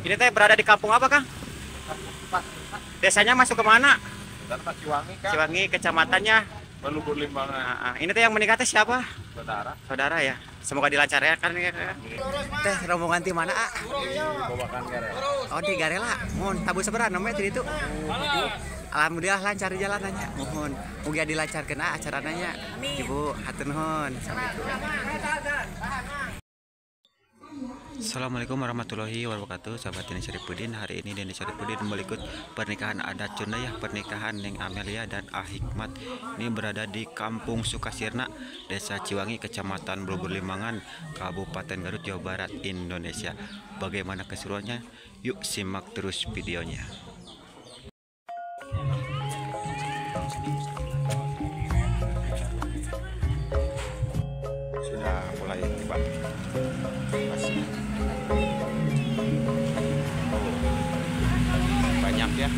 Ini teh berada di kampung apa, Kang? Desanya masuk ke mana? Ciwangi, Kang. Ciwangi, kecamatannya? Balubur Limbangan. Ini teh yang menikah teh siapa? Saudara. Saudara ya. Semoga dilancarkan ya. Teh rombongan di mana, ah? Di Babakan Garela. Oh, di Garela. Mohon tabu sabaraha namanya tadi itu. Alhamdulillah lancar di jalanannya. Mohon mugia dilancarkeun ah acaranya. Ibu, hatur nuhun. Assalamualaikum warahmatullahi wabarakatuh, sahabat Deni Saripudin. Hari ini Deni Saripudin meliput pernikahan adat Sunda ya, pernikahan Neng Amelia dan Ah Hikmat. Ini berada di Kampung Sukasirna, Desa Ciwangi, Kecamatan Balubur Limbangan, Kabupaten Garut, Jawa Barat, Indonesia. Bagaimana keseruannya? Yuk simak terus videonya. Sudah mulai tiba. Masih banyak ya.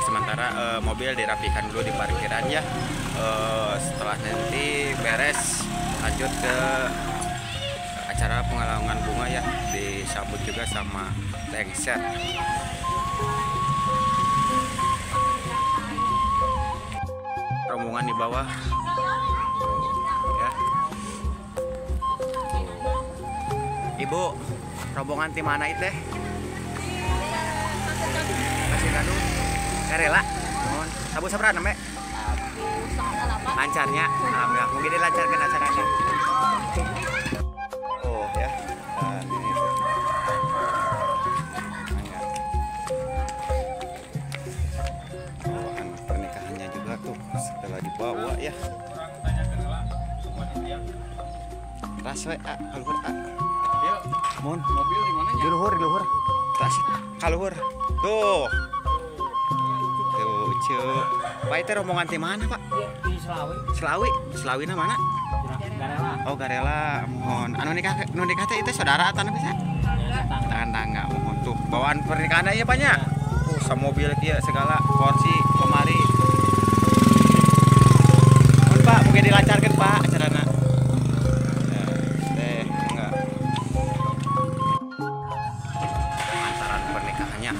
Sementara mobil dirapikan dulu di parkiran ya. Setelah nanti beres lanjut ke acara penggalangan bunga ya, disambut juga sama lengser. Rombongan di bawah ya. Ibu, rombongan di mana itu? Kasih kado. Garela, mohon. Tabu sabaraha namanya? Lancarnya, alhamdulillah. Mungkin dilancarkan acaranya. Oh ya, nah, ini tuh. Bawaan pernikahannya juga tuh setelah dibawa ya. Ras we, a, kaluhur a. Mohon. Mobil di mana ya? Di luhur, di luhur. Ras, kaluhur. Tuh. Lucu. Pak, itu rombongan di mana, Pak? Di Selawi. Selawi? Selawi mana? Garela. Oh, Garela. Mohon. Anu nikah, nu nikah teh itu saudara atau bisa? Tetangga. Mohon tuh. Bawaan pernikahan aja, Pak nya. Oh, sama mobil kia segala kursi, lemari. Mohon, Pak, mungkin dilancarkan, Pak, acarana. Enggak. Antaran pernikahannya.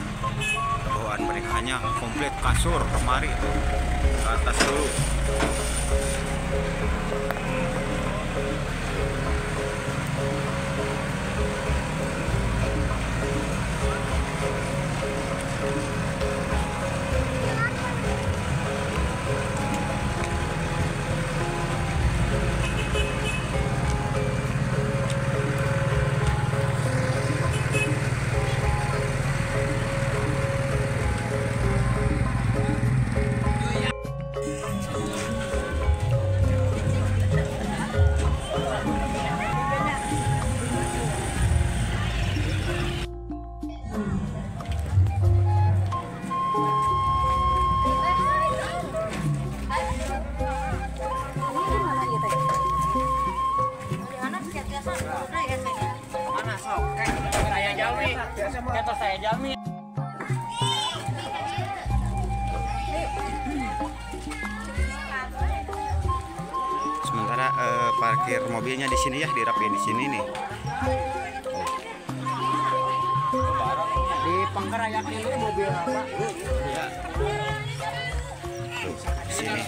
Bawaan pernikahannya komplit, kasur, lemari itu ke atas dulu. Sementara parkir mobilnya di sini ya, dirapiin di sini nih. Oh. Di Pangkerayak ini mobil apa? Ya. Tuh, di sini.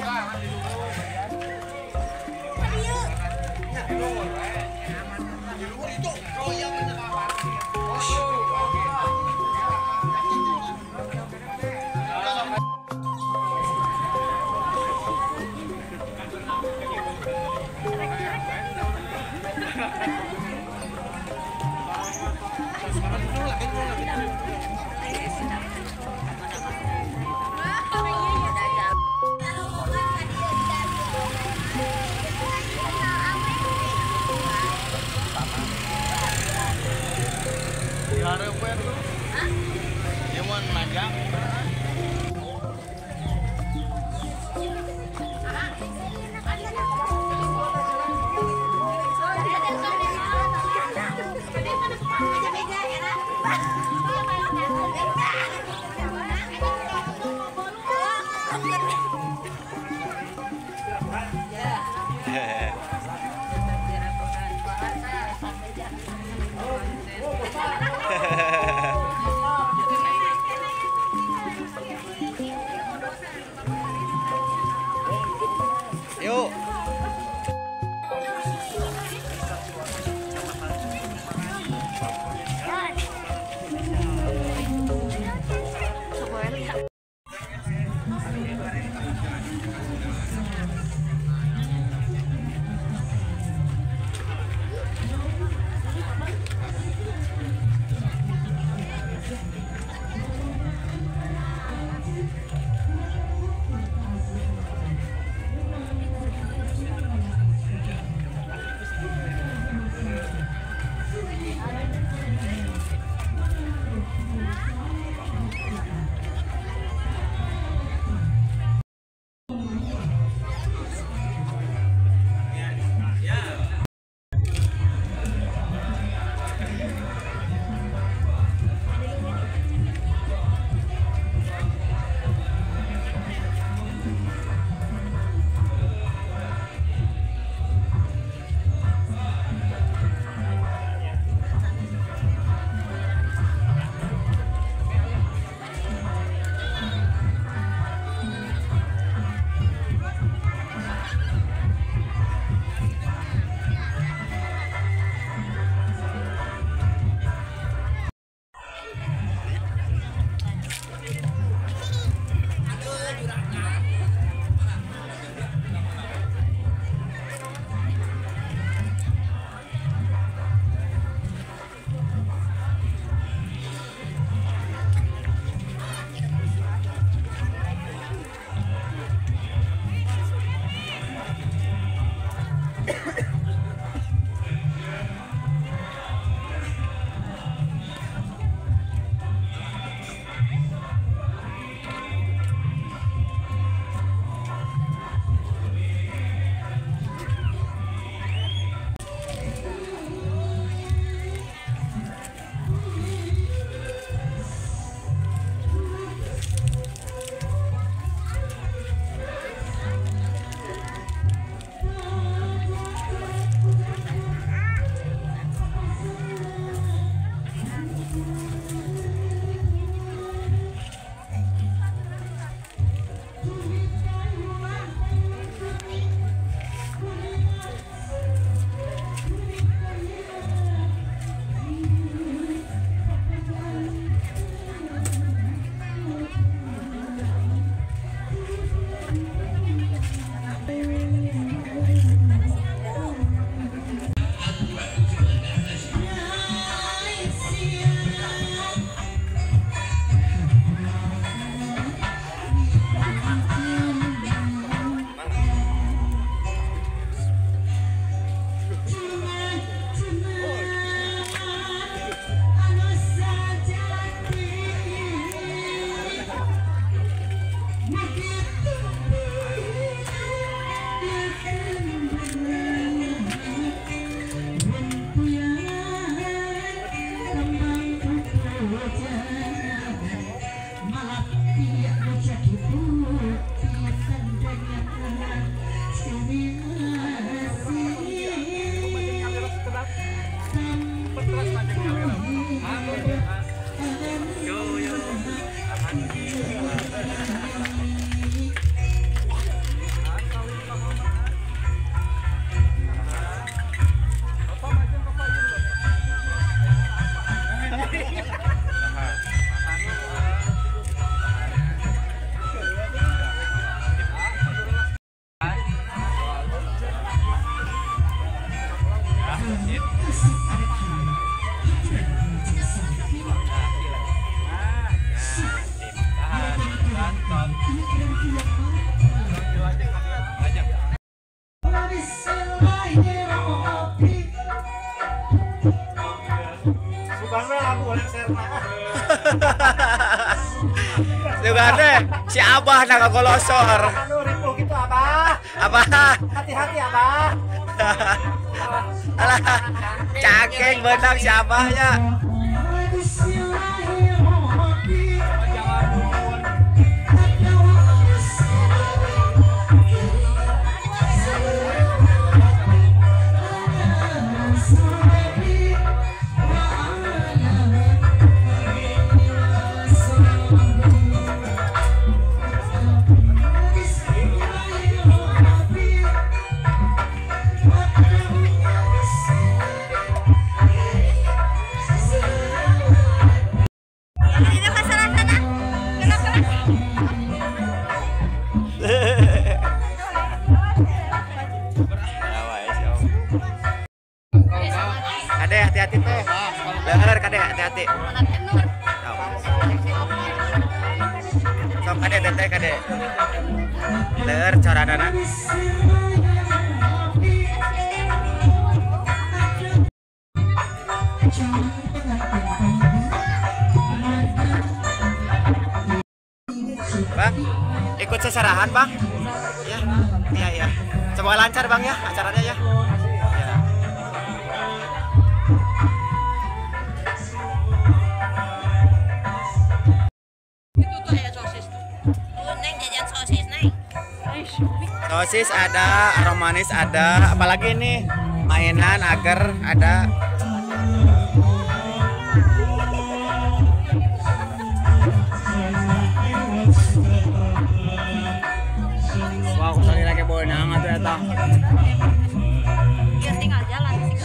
Yuk. Sugan teh si Abah na ngagolosor. Anu ripuh gitu Abah. Abah. Hati-hati Abah. Alah, cakeng benang si Abahnya. Kade hati-hati teh. Bener kade hati-hati. Sok kade teteh kade. Leur coranana. Bang, ikut seserahan bang? Ya, iya ya. Semoga lancar bang ya acaranya ya. Ya. Itu tuh ya sosis tuh. Neng jajan sosis neng. Sosis ada, aromanis ada, apalagi nih mainan agar ada. Wah, aku tadi lagi bonang atau eta. Ya tinggal jalan sih.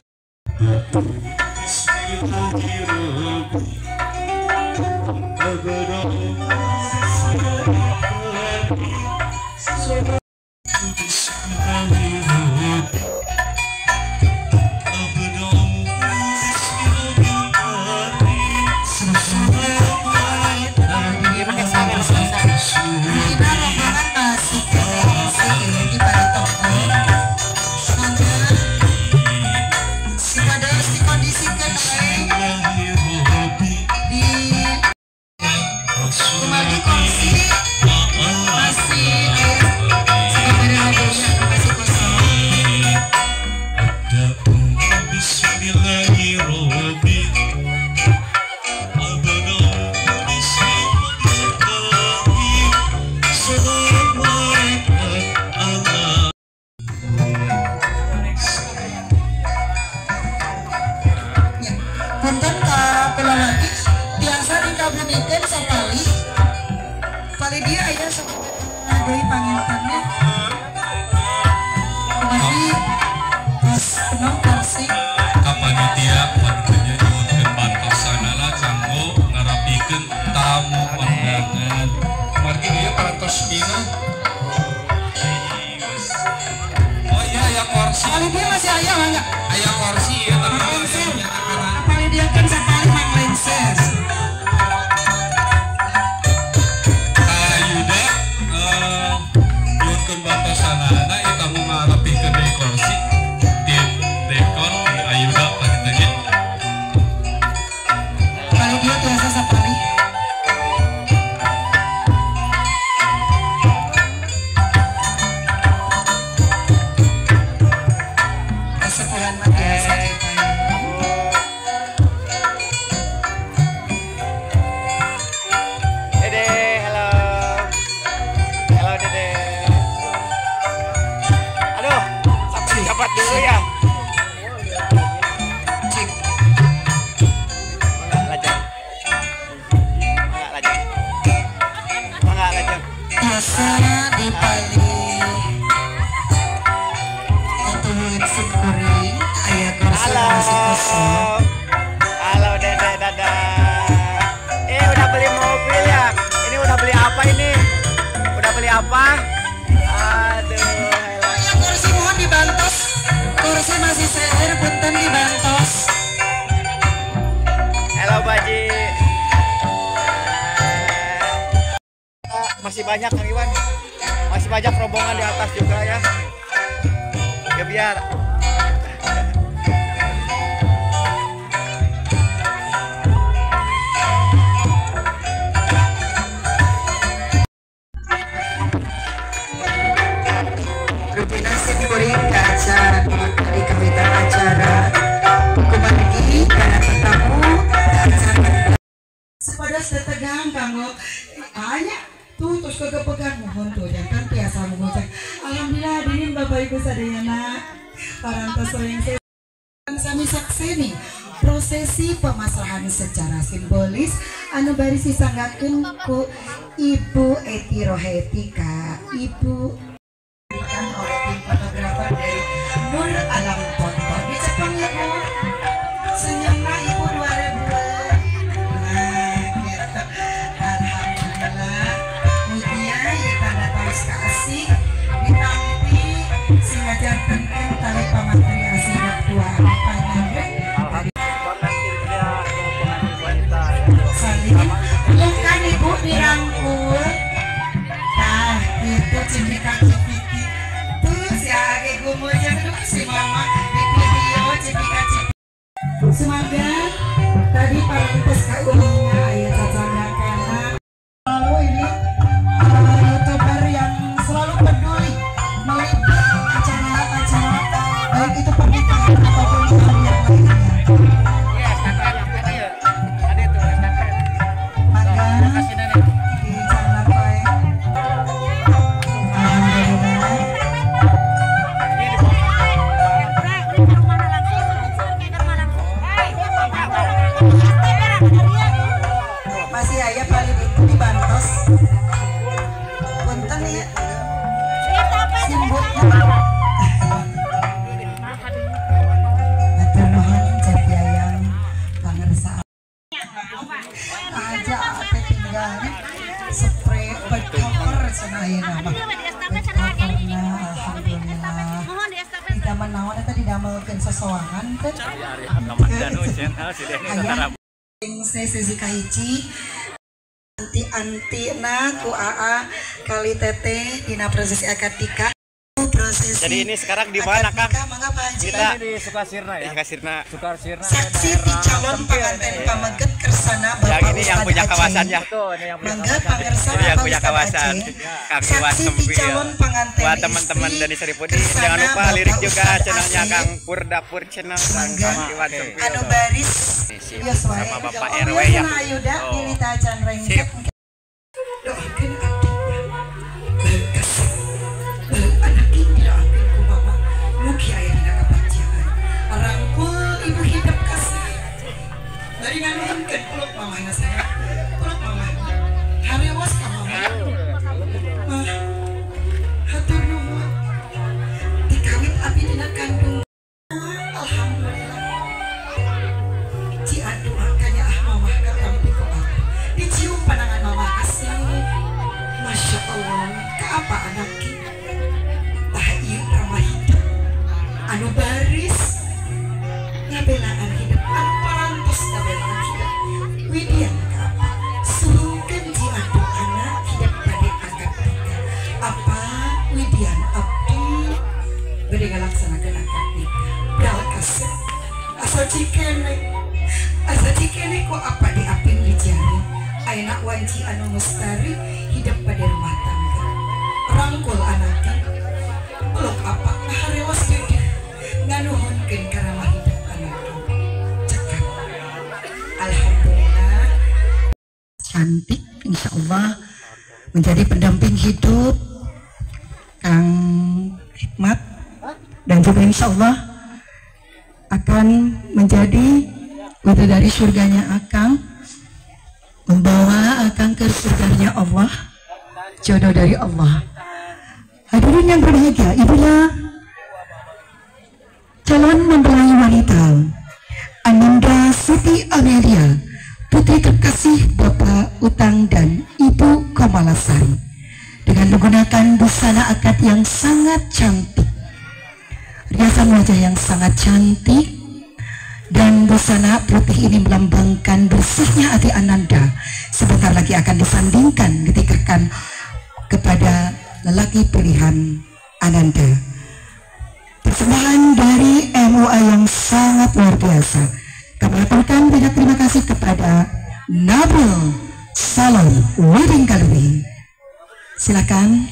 Halo Dede, dadah. Udah beli mobil ya? Ini udah beli apa ini? Udah beli apa? Aduh. Oh ya, kursi mohon dibantos. Kursi masih seher, punten dibantos. Halo Baji. Masih banyak Kang Iwan. Masih banyak rombongan di atas juga ya. Ya biar. kanggo banyak tuh terus kegepegan mohon tuh jangan biasa mengucap. Alhamdulillah hadirin Bapak Ibu sadayana parantos rengse sami sakseni prosesi pemasrahan secara simbolis anu baris disanggakeun ku Ibu Eti Roheti ka Ibu oleh tim fotografer dari Nur Alam Foto. Dicepeng ya Bu, senyumna Ibu 2000. Nah gitu. Alhamdulillah mugia ieu tanda taos kaasih ditampi sing ngajarkeun tali pamateri asih dua pangagrek. Salim bukan Ibu dirangkul. Tah gitu cipika cipiki. Tuh si age gumulnya tuh si mama di video cipika cipiki. Semoga tadi parantos kaulangnya aya cacandakana. Lalu ini YouTuber yang selalu peduli meliput acara-acara baik itu pernikahan ataupun hal yang lainnya. Maka di channel alhamdulillah. Masih aya paling itu dibantos. Punten ya. Simbutna. Hatur nuhun Cep Yayang pangersa. Aja ate tinggal spray bed cover cenah ayeuna mah. Bed coverna alhamdulillah. Di zaman naon eta didamelkeun sesoangan teh. Aya sesi kahiji anti-anti na ku AA kali teteh dina prosesi akad nikah. Prosesi. Jadi ini sekarang di mana Kang? Kita di Sukasirna ya. Sukasirna. Sukasirna. Saksi di calon pengantin pameget kersana Bapak yang ini yang punya kawasan ya. Mangga pangersa ini yang punya kawasan. Kang Iwan Sempil. Buat teman-teman Deni Saripudin jangan lupa lirik juga channelnya Kang Pur Dapur Channel Kang Iwan Sempil. Anu baris sama Bapak RW ya. Sip. Doakeun abdi berkasih anak ini doakeun ku mama mugi aya dina kabagjaan rangkul ibu hidup kasih bari nganuhunkeun peluk mamahna saya peluk mamah harewas ka mama mah hatur nuhun dikawit abdi dina kandung alhamdulillah cian doakannya ah mamah katampi ku abdi dicium pandangan mamah kasih Masya Allah keapa anak tah ieu ramah hidup anu baris ngabelaan hidup anu parantos ngabelaan hidup widian keapa suhungkeun jiwa doana hidup bade akad nikah apa widian abdi bade ngalaksanakeun akad nikah dal kasep asa cikene ku apa diapin di jari ayeuna wanci anu mustari hidup pada rumah tangga rangkul anaknya peluk apa ngaharewas deudeuh nganuhunkeun karamah hidup anaknya cekap alhamdulillah cantik insyaallah menjadi pendamping hidup Kang Hikmat dan juga insyaallah akan menjadi bidadari surganya Akang, membawa Akang ke surganya Allah, jodoh dari Allah. Hadirin yang berbahagia, ibunya calon mempelai wanita Ananda Siti Amelia, putri terkasih Bapak Utang dan Ibu Komalasari, dengan menggunakan busana akad yang sangat cantik, riasan wajah yang sangat cantik, dan busana putih ini melambangkan bersihnya hati Ananda. Sebentar lagi akan disandingkan, ditikahkan kepada lelaki pilihan Ananda. Persembahan dari MUA yang sangat luar biasa. Kami aturkan banyak terima kasih kepada Nabil Salon Wedding Gallery. Silakan.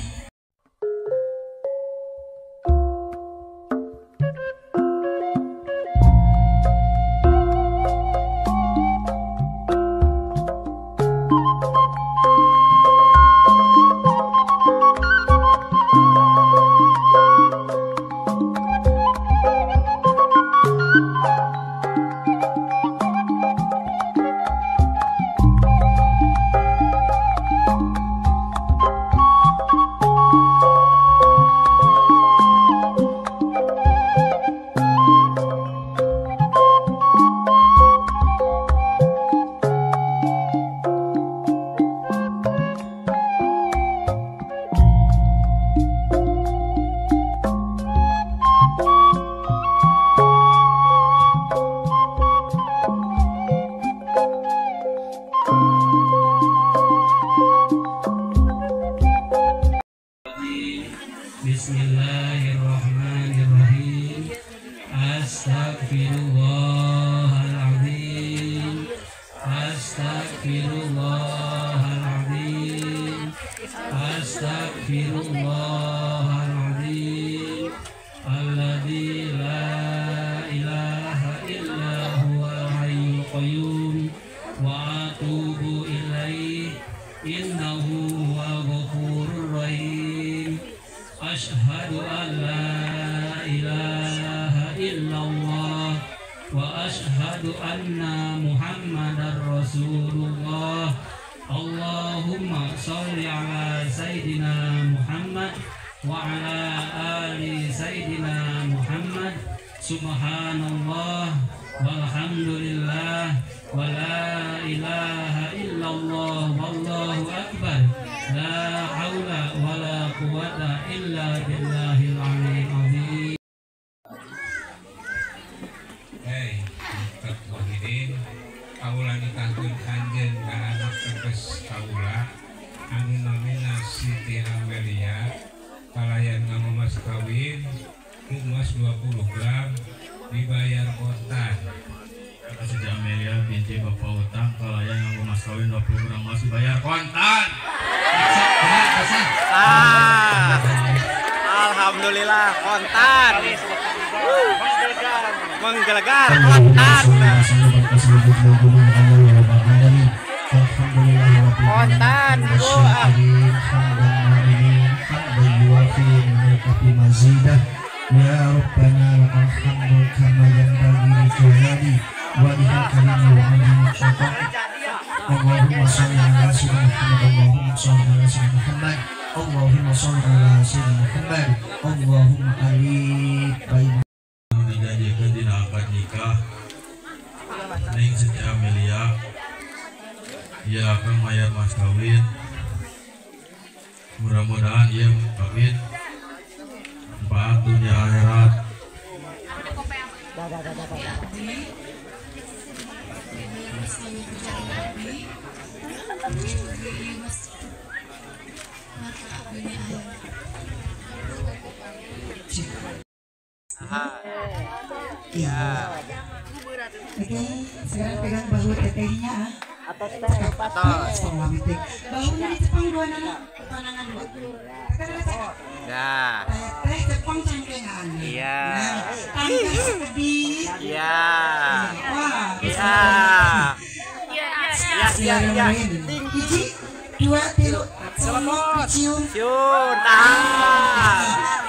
Astaghfirullahaladzim alladzi la ilaha illa huwal hayyul qayyum wa atubu ilaih innahu huwal ghafurur rahim. Asyhadu an la ilaha illallah wa asyhadu anna Muhammadar Rasulullah. Allahumma sholli ala Sayyidina Muhammad wa ala ali Sayyidina Muhammad. Subhanallah walhamdulillah wa la ilaha illallah wallahu akbar la haula wa la quwata illa billahil aliyyil azim. Hei, Ustaz Wahidin, kaula nikahkeun anjeun ka anak teges kaula anu namina Siti Amelia kalayan nganggo mas kawin emas 20 gram dibayar kontan. Kata Siti Amelia binti Bapak Utang kalayan nganggo mas kawin 20 gram emas dibayar kontan. Alhamdulillah kontan. Menggelegar kontan. Kontan Bu. Ya Rabbana lakal hamdu kama yanbaghi li jalali wajhika wa 'azimi sultanik. Allahumma sholli ala sayyidina Muhammad, Allahumma sholli ala sayyidina Muhammad, Allahumma sholli ala sayyidina Muhammad, Allahumma alif baina. Dijanjikeun dina akad nikah Ning Siti Amelia ia akan mayar mas kawin. Mudah-mudahan ia kawin manfaat dunia akhirat. Ya. Oke, sekarang pegang bahu tetehnya. Atas teh, atas. Bahunya dicepang dua nana, panangan dua. Ya. Teteh cepang cangkengan. Iya. Nah, tangga sekedip. Iya. Wah. Iya. Iya, iya, iya. Hiji, dua, tilu, semok dicium. Cium, tahan.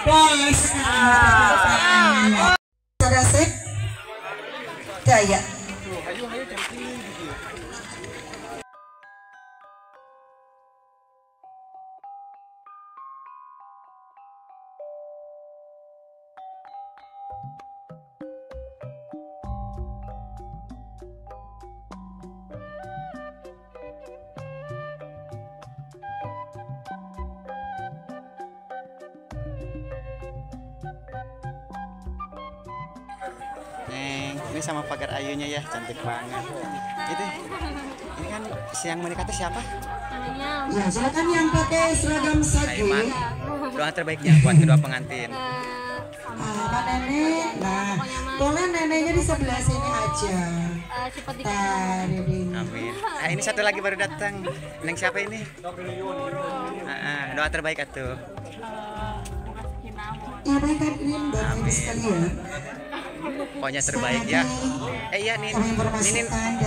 Boleh sekarang. Sarasep Daya. Neng, ini sama pagar ayunya ya, cantik banget. Itu, ini kan siang menikah itu siapa? Ya, silakan yang pakai seragam sage. Doa terbaiknya buat kedua pengantin. Pak nenek, nah, boleh neneknya di sebelah sini aja. Amin. Nah, ini satu lagi baru datang. Neng siapa ini? Doa terbaik atuh. Ya baik hadirin Bapak Ibu sekalian. Pokoknya terbaik ya. Iya nih, ini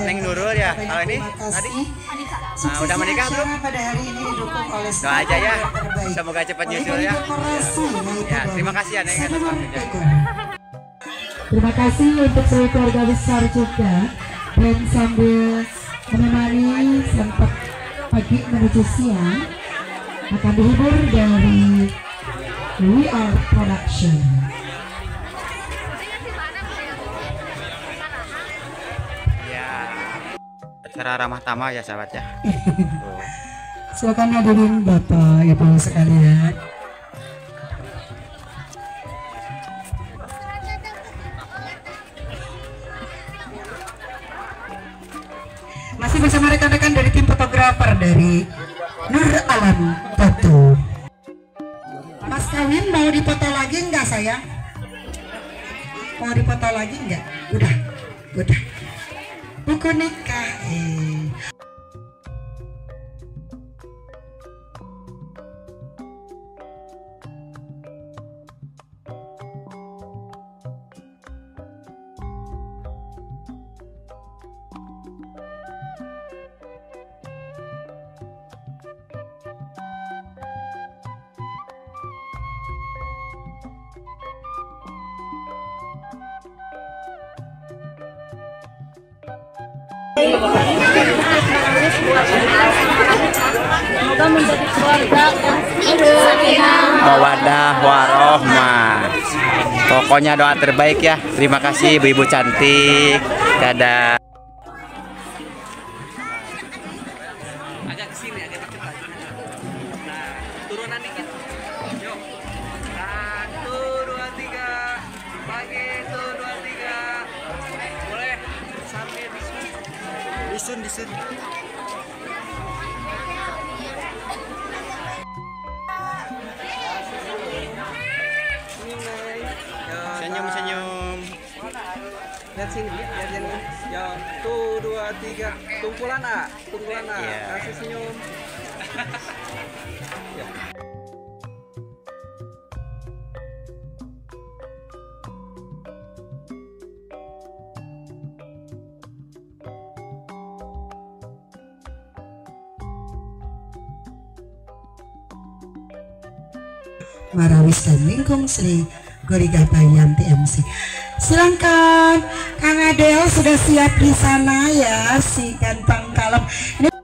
Neng Nurul ya. Kalau ini tadi udah menikah belum? Pada hari ini didukung oleh doa aja ya. Semoga cepat nyusul ya. Ya, terima kasih ya Neng atas waktunya. Terima kasih untuk seluruh keluarga besar juga dan sambil menemani sempat pagi menuju siang akan dihibur dari We Are Production. Acara ramah tamah ya sahabat ya. Silakan hadirin Bapak Ibu sekalian. Masih bersama rekan-rekan dari tim fotografer dari Nur Alam Foto. Mas kawin mau dipoto lagi enggak sayang? Mau dipoto lagi enggak? Udah, udah. Buku nikah. Semoga menjadi keluarga yang mawadah warohmah. Pokoknya doa terbaik ya. Terima kasih ibu-ibu cantik. Dadah. Agak kesini, agak deket lagi. Nah, turunan dikit. Yuk. 1, 2, 3. Lagi 1, 2, 3. Boleh sampai di sini. Disun. Senyum. Lihat sini, lihat sini. Ya, 1, 2, 3. Tungkulan A, tungkulan A. Yeah. Kasih senyum. Ya. Marawis dan Lingkung Sri Goriga Bayan TMC. Silahkan Kang Adel sudah siap di sana ya, si ganteng kalem. Ini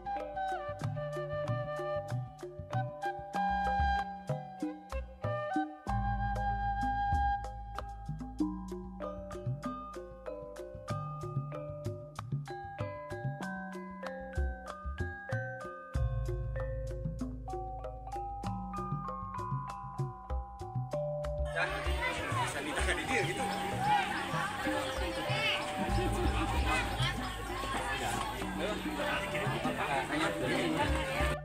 gitu. Ayo.